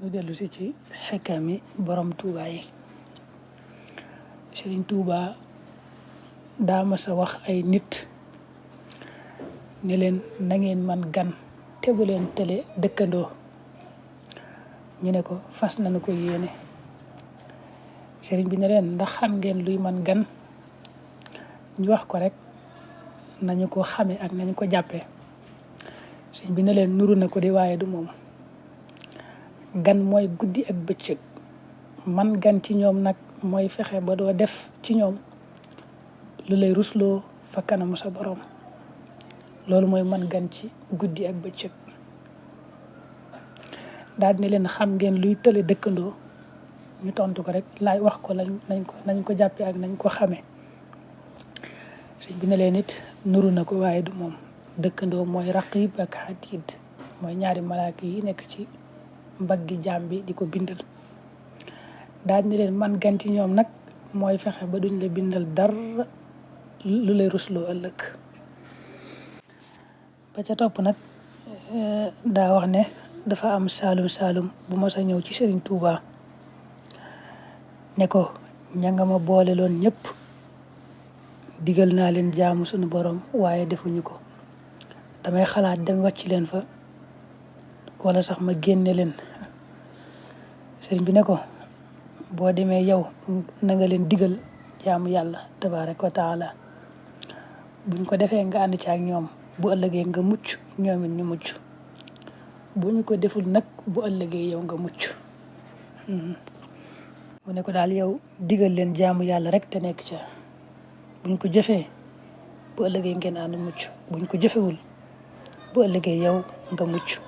ñu dellu si ci xekkami borom Touba yi. Sëriñ Touba daa mas a wax ay nit ne leen na ngeen man gan te bu leen tele dëkkandoo. ñu ne ko fas nañu ko yéene. sëriñ bi ne leen ndax xam ngeen luy man gan. ñu wax ko rek nañu ko xame ak nañu ko jàppee. sëriñ bi ne leen nuru na ko di waaye du moom. gan mooy guddi ak bëccëg. man gan ci ñoom nag mooy fexe ba doo def ci ñoom lu lay rusloo fa kanamu sa borom. loolu mooy man gan ci guddi ak bëccëg. daal ne leen xam ngeen luy tële dëkkandoo. ñu tontu ko rek laay wax ko nañ ko jàppee ak nañ ko xamee. sëñ bi ne leen it nuru na ko waaye du moom. dëkkandoo mooy raqib ak atid mooy ñaari malaaka yi nekk ci mbaggi jaam bi di ko bindal. daal ne leen man gan ci ñoom nag mooy fexe ba duñ la bindal dara lu lay rusloo ëllëg. ba ca topp nag daa wax ne dafa am saalum bu mos a ñëw ci Sëriñ Tuuba ne ko ña nga ma boole loon ñëpp digal naa leen jaamu suñu borom waaye defuñu ko. damay xalaat dem wàcc leen fa wala sax ma génne leen. sëriñ bi ne ko boo demee yow na nga leen digal jaamu yàlla tabaaraka wa taala. buñ ko defee nga ànd ci ak ñoom bu ëllëgee nga mucc ñoom it ñu mucc. bu ñu ko deful nag bu ëllëgee yow nga mucc. mu ne ko daal yow digal leen jaamu yàlla rek te nekk ca. buñ ko jëfee bu ëllëgee ngeen ànd mucc buñ ko jëfewul bu ëllëgee yow nga mucc.